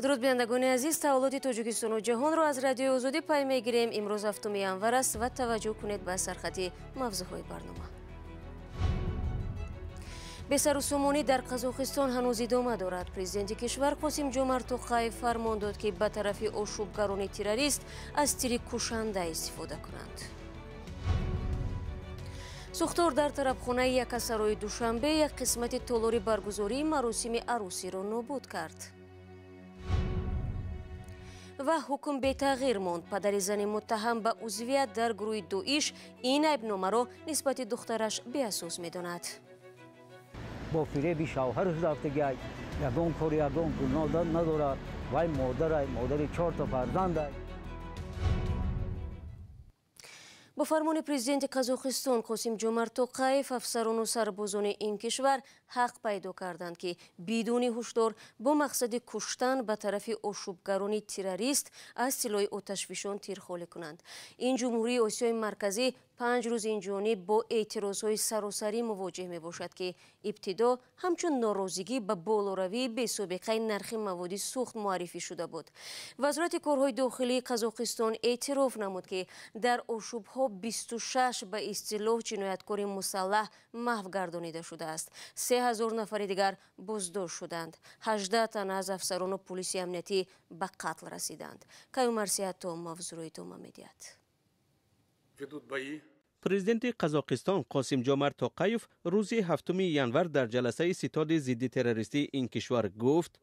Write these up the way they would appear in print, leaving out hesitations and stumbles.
Дуруд бинандагони азиз, таҳаввулоти Тоҷикистону ҷаҳонро аз Радиои Озодӣ пай мегирем. Имрӯз 7 январ аст ва таваҷҷӯҳ кунед ба сархати мавзӯъҳои барнома. Бесарусомонӣ дар Қазоқистон ҳанӯз идома дорад. Президенти кишвар Қосимҷомарт Тоқаев фармон дод, ки ба тарафи ошӯбгарони террорист аз тири кушанда истифода кунанд. Сӯхтор дар тарабхонаи Якасарои Душанбе як қисмати толори баргузории маросими арӯсиро нобуд кард. Ва ҳукм бетағйир монд. Падари зани муттаҳам ба узвият дар гурӯҳи Доиш ин айбномаро нисбати духтараш беасос медонад. Бо фиреби шавҳараш рафтагиай, ягон кор, ягон гуноҳ надорад. Вай модарай, модари 4 фарзандай. Бо фармони президенти Қазоқистон Қосимҷомарт Тоқаев афсарону сарбозони ин кишвар ҳақ пайдо карданд, ки бидуни ҳушдор бо мақсади куштан ба тарафи ошӯбгарони террорист аз силоҳи оташфишон тирхолӣ кунанд. Ин ҷумҳурии Осиёи Марказӣ 5 рӯз инҷониб бо эътирозҳои саросарӣ мувоҷеҳ мебошад, ки ибтидо ҳамчун норозигӣ ба болоравии бесобиқаи нархи маводи сӯхт муаррифӣ шуда буд. Вазорати корҳои дохилии Қазоқистон эътироф намуд, ки дар ошӯбҳо 26 ба истилоҳ ҷинояткори мусаллаҳ маҳв гардонида шудааст. 3000 нафари дигар боздошт шуданд. 18 тан аз афсарону пулиси амниятӣ ба қатл расиданд. Каюмар Сиҳатто мавзӯъро идома медиҳад. Президенти Қазоқистон Қосимҷомарт Тоқаев рӯзи 7 январ дар ҷаласаи ситоди зидди террористии ин кишвар гуфт,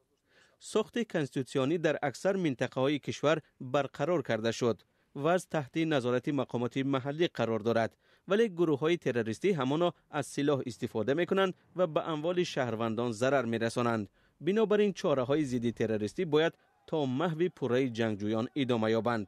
сохти конститутсионӣ дар аксар минтақаҳои кишвар барқарор карда шуд. Вазъ таҳти назорати мақомоти маҳаллӣ қарор дорад, вале гурӯҳҳои террористӣ ҳамоно аз силоҳ истифода мекунанд ва ба амволи шаҳрвандон зарар мерасонанд. Бинобар ин чораҳои зидди террористӣ бояд то маҳви пурраи ҷангҷӯён идома ёбанд.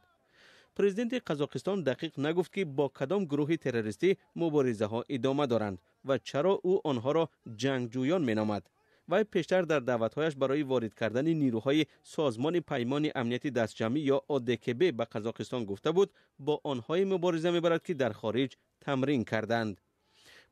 Президенти Қазоқистон дақиқ нагуфт, ки бо кадом гурӯҳи террористӣ муборизаҳо идома доранд ва чаро ӯ онҳоро ҷангҷӯён меномад. Вай пештар дар даъватҳояш барои ворид кардани нирӯҳои Созмони Паймони Амнияти Дастҷамъӣ ё ОДКБ ба Қазоқистон гуфта буд, бо онҳое мубориза мебарад, ки дар хориҷ тамрин карданд.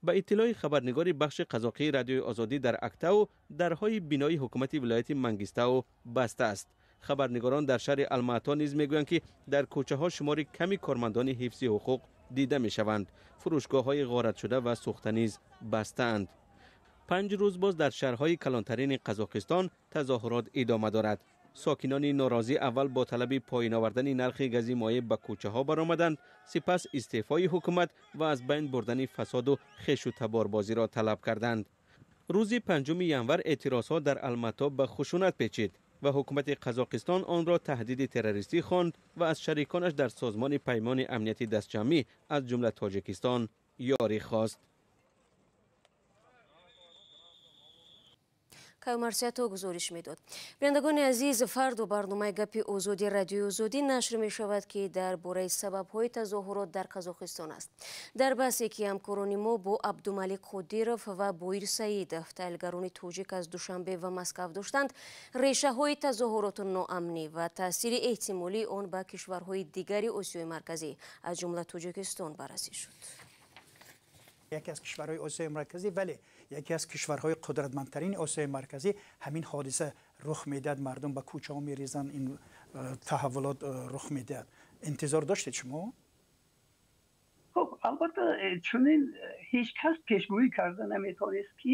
Ба иттилои хабарнигори бахши қазоқии Радиои Озодӣ дар Актау, дарҳои бинои ҳукумати вилояти Мангистау баста аст. Хабарнигорон дар шаҳри Алмато низ мегӯянд, ки дар кӯчаҳо шумори ками кормандони ҳифзи ҳуқуқ дида мешаванд. Фурӯшгоҳҳои ғоратшуда ва сӯхта низ бастаанд. 5 рӯз боз дар шаҳрҳои калонтарини Қазоқистон тазоҳурот идома дорад. Сокинони норозӣ аввал бо талаби поён овардани нархи гази моеъ ба кӯчаҳо баромаданд, сипас истеъфои ҳукумат ва аз байн бурдани фасоду хешу таборбозиро талаб карданд. Рӯзи 5 январ эътирозҳо дар Алмато ба хушунат печид ва ҳукумати Қазоқистон онро таҳдиди террористӣ хонд ва аз шариконаш дар Созмони Паймони Амнияти Дастҷамъӣ аз ҷумла Тоҷикистон ёрӣ хост. Каюмар Сиҳатто гузориш медод. Бинандагони азиз, фардо барномаи Гапи Озодӣ Радиои Озодӣ нашр мешавад, ки дар бораи сабабҳои тазоҳурот дар Қазоқистон аст. Дар баҳсе ки ҳамкорони мо бо Абдумалик Қодиров ва Боир Саидов, таҳлилгарони тоҷик аз Душанбе ва Москав доштанд, решаҳои тазоҳуроту ноамнӣ ва таъсири эҳтимолии он ба кишварҳои дигари Осиёи Марказӣ аз ҷумла Тоҷикистон баррасӣ шуд. Яке аз кишварҳои Осиёи Марказӣ, вале яке аз кишварҳои қудратмандтарини Осиёи Марказӣ ҳамин ҳодиса рух медиҳад. Мардум ба кӯчаҳо мерезанд, ин таҳаввулот рух медиҳад. Интизор доштед шумо? Хуб, албатта чунин ҳеҷ кас пешгӯӣ карда наметавонист, ки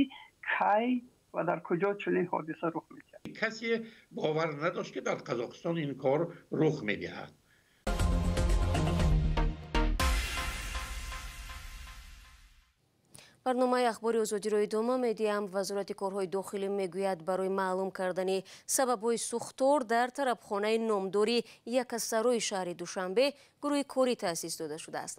кай ва дар куҷо чунин ҳодиса рух медиҳад. Касе бовар надошт, ки дар Қазоқистон ин кор рух медиҳад. Барномаи Ахбори Озодиро идома медиҳам. Вазорати корҳои дохилӣ мегӯяд, барои маълум кардани сабабҳои сӯхтор дар тарабхонаи номдори Якасарои шаҳри Душанбе гурӯҳи корӣ таъсис дода шудааст.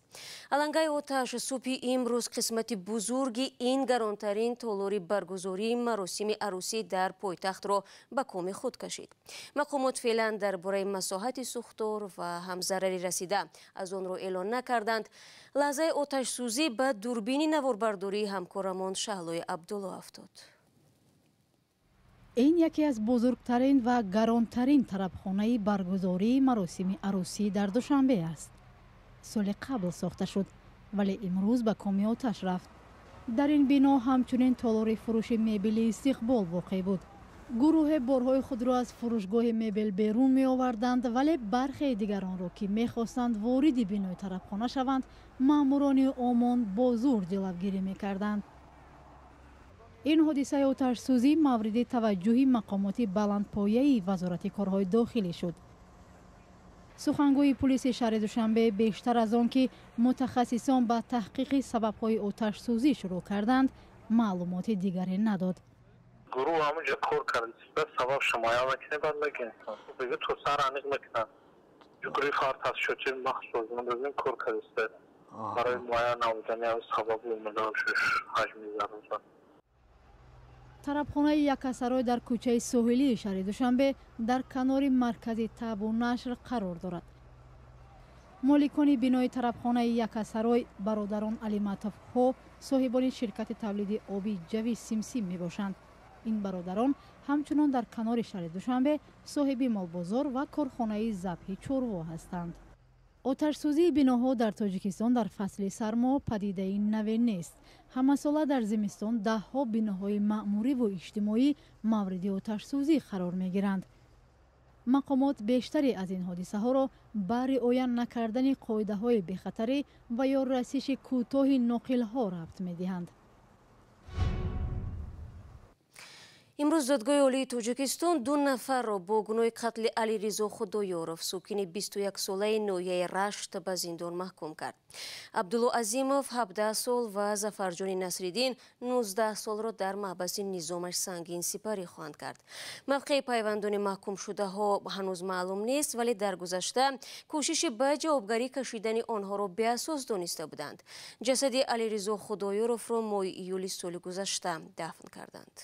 Алангаи оташ субҳи имрӯз қисмати бузурги ин гаронтарин толори баргузории маросими арӯсӣ дар пойтахтро ба коми худ кашид. Мақомот феълан дар бораи масоҳати сӯхтор ва ҳам зарари расида аз онро эълон накарданд. Лаҳзаи оташсӯзӣ ба дурбини наворбардорӣ ҳамкорамон Шаҳлои Абдулло афтод. Ин яке аз бузургтарин ва гаронтарин тарабхонаи баргузории маросими арӯсӣ дар Душанбе аст. Соли қабл сохта шуд, вале имрӯз ба коми оташ рафт. Дар ин бино ҳамчунин толори фурӯши мебели Истиқбол воқеъ буд. Гурӯҳе борҳои худро аз фурӯшгоҳи мебел берун меоварданд, вале бархе дигаронро, ки мехостанд вориди бинои тарабхона шаванд, маъмурони ОМОН бо зур ҷилавгирӣ мекарданд. Ин ҳодисаи оташсӯзӣ мавриди таваҷҷӯҳи мақомоти баландпояи Вазорати корҳои дохилӣ шуд. Сухангӯи пулиси шаҳри Душанбе бештар аз он ки мутахассисон ба таҳқиқи сабабҳои оташсӯзӣ шурӯъ карданд, маълумоти дигаре надод. Гурӯҳ ҳамонҷо кор кард, сабаб шумоя мекунем, баъд мегӯем. Бигӯ то сар аниқ мекунанд. Гурӯҳи фард-тафтишотии махсус созмон кор кардааст барои муайян намудани сабабу омилҳояш, ҳаҷми зарар. Тарабхонаи Якасарой дар кӯчаи соҳилии шаҳри Душанбе дар канори маркази табу нашр қарор дорад. Моликони бинои тарабхонаи Якасарой бародарон Алиматовҳо, соҳибони ширкати тавлиди оби ҷави Симсим мебошанд. Ин бародарон ҳамчунон дар канори шаҳри Душанбе соҳиби молбозор ва корхонаи забҳи чорво ҳастанд. Оташсӯзии биноҳо дар Тоҷикистон дар фасли сармо падидаи наве нест. Ҳамасола дар зимистон даҳҳо биноҳои маъмуриву иҷтимоӣ мавриди оташсӯзӣ қарор мегиранд. Мақомот бештаре аз ин ҳодисаҳоро ба риоя накардани қоидаҳои бехатарӣ ва ё расиши кӯтоҳи ноқилҳо рабт медиҳанд. Имрӯз додгоҳи олии Тоҷикистон ду нафарро бо гуноҳи қатли Алиризо Худоёров, сокини 21-солаи ноҳияи Рашт, ба зиндон маҳкум кард. Абдулло Азимов 17 сол ва Зафарҷони Насриддин 19 солро дар маҳбаси низомаш сангин сипарӣ хоҳанд кард. Мавқеи пайвандони маҳкумшудаҳо ҳанӯз маълум нест, вале дар гузашта кӯшиши ба ҷавобгарӣ кашидани онҳоро беасос дониста буданд. Ҷасади Алиризо Худоёровро моҳи июли соли гузашта дафн карданд.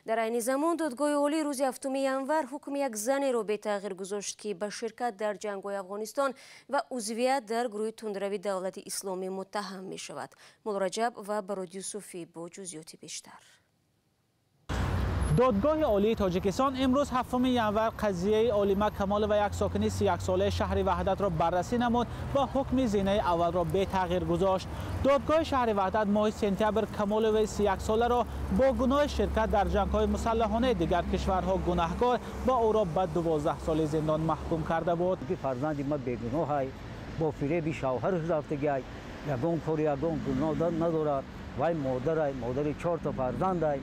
Дар айни замон додгоҳи олӣ рӯзи 7 январ ҳукми як занеро бетағйир гузошт, ки ба ширкат дар ҷангҳои Афғонистон ва узвият дар гурӯҳи тундрави Давлати Исломӣ муттаҳам мешавад. Муллораҷаб ва Барод Юсуфӣ бо ҷузъиёти бештар. Додгоҳи олии Тоҷикистон имрӯз 7 январ қазияи Олима Камолова, як сокини 31-солаи шаҳри Ваҳдатро баррасӣ намуд ва ҳукми зинаи аввалро бетағйир гузошт. Додгоҳи шаҳри Ваҳдат моҳи сентябр Камоловаи 31-соларо бо гуноҳи ширкат дар ҷангҳои мусаллаҳонаи дигар кишварҳо гунаҳкор ва ӯро ба 12 соли зиндон маҳкум карда буд. Фарзанди ма бегуноҳай, бо фиреби шавҳараш рафтагиай, ягон кор, ягон гуноҳ надорад. Вай модарай, модари 4 фарзандай.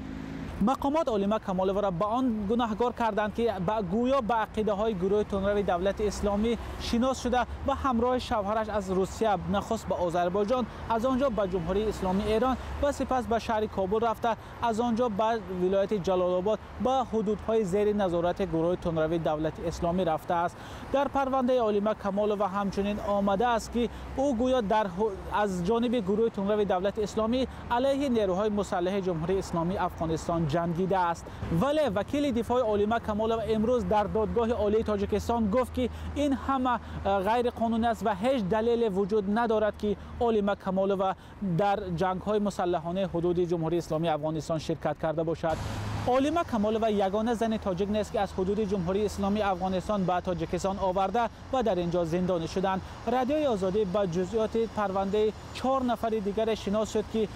Мақомот Олима Камоловаро ба он гунаҳгор карданд, ки гӯё ба ақидаҳои гурӯҳи тундрави Давлати Исломӣ шинос шуда ва ҳамроҳи шавҳараш аз Русия нахуст ба Озарбойҷон, аз он ҷо ба Ҷумҳурии Исломии Эрон ва сипас ба шаҳри Кобул рафта, аз он ҷо ба вилояти Ҷалолобод ба ҳудудҳои зери назорати гурӯҳи тундрави Давлати Исломӣ рафтааст. Дар парвандаи Олима Камолова ҳамчунин омадааст, ки ӯ гӯё аз ҷониби гурӯҳи тундрави Давлати Исломӣ алайҳи нерӯҳои мусаллаҳи Ҷумҳурии Исломии Афғонистон ҷангидааст. Вале вакили дифои Олима Камолова имрӯз дар додгоҳи олии Тоҷикистон гуфт, ки ин ҳама ғайриқонунӣ аст ва ҳеҷ далеле вуҷуд надорад, ки Олима Камолова дар ҷангҳои мусаллаҳонаи ҳудуди Ҷумҳурии Исломии Афғонистон ширкат карда бошад. Олима Камолова ягона зани тоҷик нест, ки аз ҳудуди Ҷумҳурии Исломии Афғонистон ба Тоҷикистон оварда ва дар ин ҷо зиндонӣ шуданд. Радиои Озодӣ ба ҷузъиёти парвандаи 4 нафари дигаре шинос шуд, ки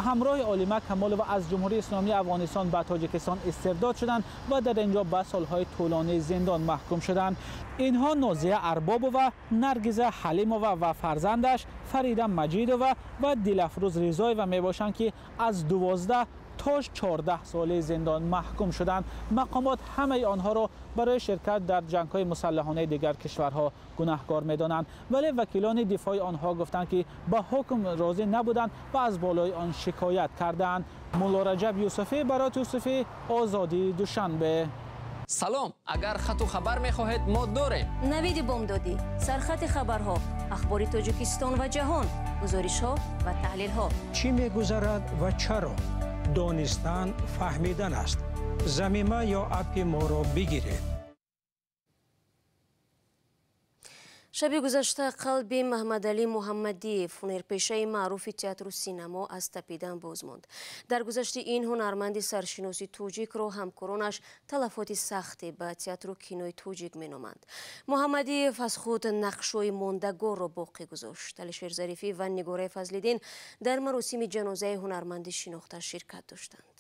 ҳамроҳи Олима Камолова аз Ҷумҳурии Исломии Афғонистон ба Тоҷикистон истирдод шуданд ва дар ин ҷо ба солҳои тӯлонии зиндон маҳкум шуданд. Инҳо Нозия Арбобова, Наргиза Ҳалимова ва фарзандаш Фарида Маҷидова ва Дилафрӯз Ризоева мебошанд, ки аз 12 то 14 соли зиндон маҳкум шуданд. Мақомот ҳамаи онҳоро барои ширкат дар ҷангҳои мусаллаҳонаи дигар кишварҳо гунаҳкор медонанд, вале вакилони дифои онҳо гуфтанд, ки ба ҳукм розӣ набуданд ва аз болои он шикоят карданд. Муллораҷаб Юсуфӣ, Барот Юсуфӣ, Озодӣ, Душанбе. Салом, агар хату хабар мехоҳед, мо дорем. Навиди бомдодӣ, сархати хабарҳо, ахбори Тоҷикистон ва ҷаҳон, гузоришҳо ва таҳлилҳо. Чӣ мегузарад ва чаро? Донистан фаҳмидан аст. Замима ё аппи моро бигиред. Шаби гузашта қалби Маҳмадалӣ Муҳаммадиев, ҳунарпешаи маъруфи театру синамо, аз тапидан боз монд. Дар гузашти ин ҳунарманди саршиноси тоҷикро ҳамкоронаш талафоти сахте ба театру кинои тоҷик меноманд. Муҳаммадиев аз худ нақшҳои мондагорро боқӣ гузошт. Алишер Зарифӣ ва Нигораи Фазлиддин дар маросими ҷанозаи ҳунарманди шинохта ширкат доштанд.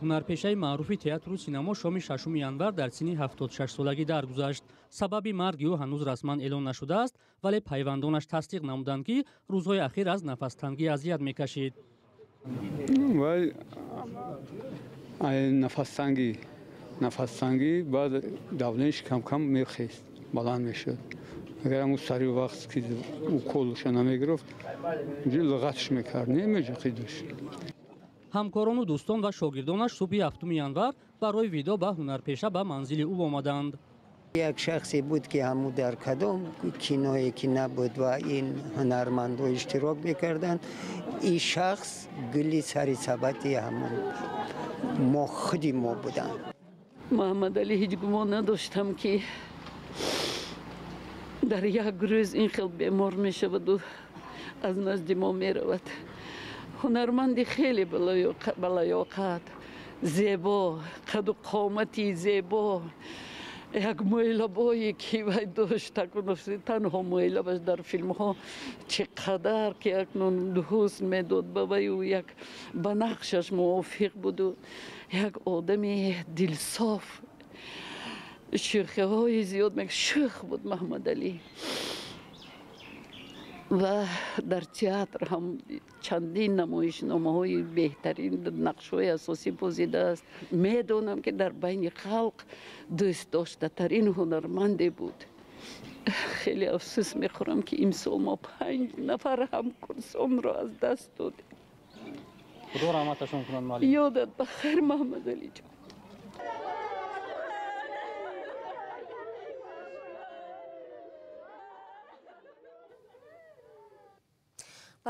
Ҳунарпешаи маъруфи театру синамо шоми 6 январ дар синни 76-солагӣ даргузашт. Сабаби марги ӯ ҳанӯз расман эълон нашудааст, вале пайвандонаш тасдиқ намуданд, ки рӯзҳои ахир аз нафастангӣ азият мекашид. Вай нафастангӣ баъд давлениш кам-кам мехест, баланд мешуд. Агар ҳамун сари вақт ки уколша намегирифт, луғатш мекард, намеҷақидаш. Ҳамкорону дӯстон ва шогирдонаш субҳи 7 январ барои видо ба ҳунарпеша ба манзили ӯ омаданд. Як шахсе буд, ки ҳаму дар кадом киное ки набуд ва ин ҳунармандҳо иштирок мекарданд, ин шахс гули сари сабати ҳамун мо худи мо буданд. Муҳаммадалӣ ҳеҷ гумон надоштам, ки дар як рӯз ин хел бемор мешаваду аз назди мо меравад. Ҳунарманди хеле балаёқат, зебо, қаду қомати зебо, як мӯйлабое ки вай дошт, танҳо мӯйлабаш дар филмҳо чӣ қадар ки акнун ҳусн медод ба ваю, як ба нақшаш мувофиқ буду, як одами дилсоф, шӯхиҳои зиёд шӯх буд Маҳмадалӣ. Ва дар театр ҳам чандин намоишномаҳои беҳтарин нақшҳои асосӣ бозидааст. Медонам, ки дар байни халқ дӯстдоштатарин ҳунарманде буд. Хеле афсӯс мехӯрам, ки имсол мо 5 нафар ҳамкурсонро аз даст додем. Худо раҳматашон кунад, муаллим. Ёдат ба хайр, Маҳмадалиҷон.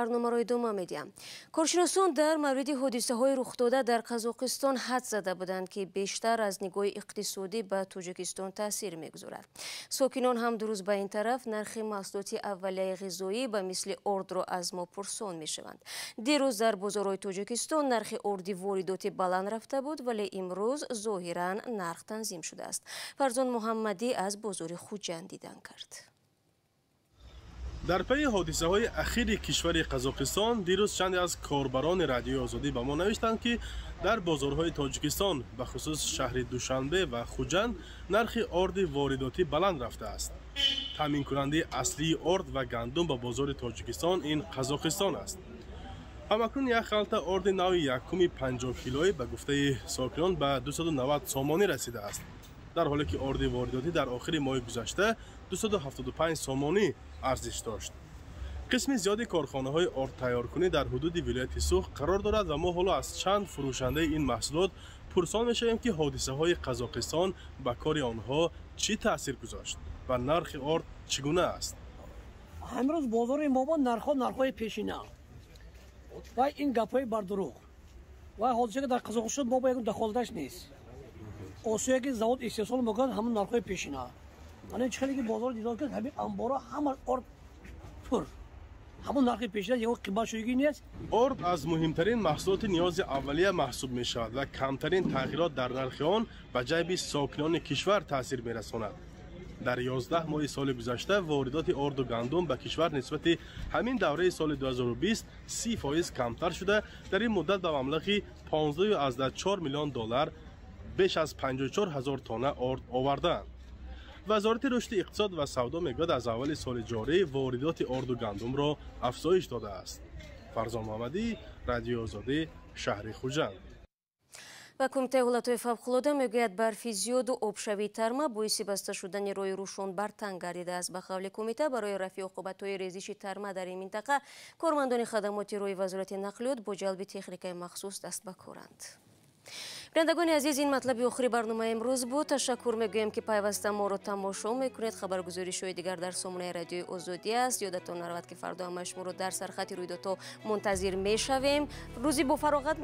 Барномаро идома медиҳам. Коршиносон дар мавриди ҳодисаҳои рухдода дар Қазоқистон ҳад зада буданд, ки бештар аз нигоҳи иқтисодӣ ба Тоҷикистон таъсир мегузорад. Сокинон ҳам дурӯз ба ин тараф нархи маҳсулоти аввалияи ғизоӣ ба мисли ордро аз мо пурсон мешаванд. Дирӯз дар бозорҳои Тоҷикистон нархи орди воридотӣ баланд рафта буд, вале имрӯз зоҳиран нарх танзим шудааст. Фарзон Муҳаммадӣ аз бозори Хуҷанд дидан кард. Дар пайи ҳодисаҳои ахири кишвари Қазоқистон дирӯз чанде аз корбарони Радиои Озодӣ ба мо навиштанд, ки дар бозорҳои Тоҷикистон, ба хусус шаҳри Душанбе ва Хуҷанд, нархи орди воридотӣ баланд рафтааст. Таъминкунандаи аслии орд ва гандум ба бозори Тоҷикистон ин Қазоқистон аст. Ҳамакнун як халта орди нави якуми 50 килоӣ ба гуфтаи сокинон ба 290 сомонӣ расидааст, дар ҳоле ки орди воридотӣ дар охири моҳи гузашта 275 сомонӣ арзиш дошт. Қисми зиёди корхонаҳои ордтайёркунӣ дар ҳудуди вилояти Суғд қарор дорад ва мо ҳоло аз чанд фурӯшандаи ин маҳсулот пурсон мешавем, ки ҳодисаҳои Қазоқистон ба кори онҳо чӣ таъсир гузошт ва нархи орд чӣ гуна аст. Ҳамрӯз бозори мо нархҳо нархҳои пешина ва ин гапҳои бардурӯғ ва ҳодиса ки дар Қазоқистон мо ба ягон дахолаташ нест. Осое ки завод истеҳсол мекунад ҳамон нархҳои пешина. Ана чӣ хеле ки бозор дидор кард, ҳамин амборо ҳама орд пур, ҳамон нархи пешина, ягон қиматшудагӣ нест. Орд аз муҳимтарин маҳсулоти ниёзи аввалия маҳсуб мешавад ва камтарин тағйирот дар нархи он ба ҷайби сокинони кишвар таъсир мерасонад. Дар 11 моҳи соли гузашта воридоти орду гандум ба кишвар нисбати ҳамин давраи соли 2020 30% камтар шуда, дар ин муддат ба маблағи 15,4 миллион доллар беш аз 54 ҳазор тонна орд овардаанд. Вазорати рушди иқтисод ва савдо мегӯяд, аз аввали соли ҷорӣ воридоти орду гандумро афзоиш додааст. Фарзон Муҳаммадӣ, Радиои Озодӣ, шаҳри Хуҷанд. Ва кумитаи ҳолатҳои фавқулода мегӯяд, барфи зиёду обшавии тарма боиси баста шудани роҳи Рӯшон бартанг гардидааст. Ба қавли кумита, барои рафъи оқибатҳои резиши тарма дар ин минтақа кормандони хадамоти роҳи Вазорати нақлиёт бо ҷалби техникаи махсус даст ба коранд. Бинандагони азиз, ин матлаби охири барномаи имрӯз буд. Ташаккур мегӯем, ки пайваста моро тамошо мекунед. Хабаргузоришҳои дигар дар сомонаи Радиои Озодӣ аст. Ёдатон наравад, ки фардо ҳамаи шуморо дар сархати рӯйдодҳо мунтазир мешавем. Рӯзи бофароғат.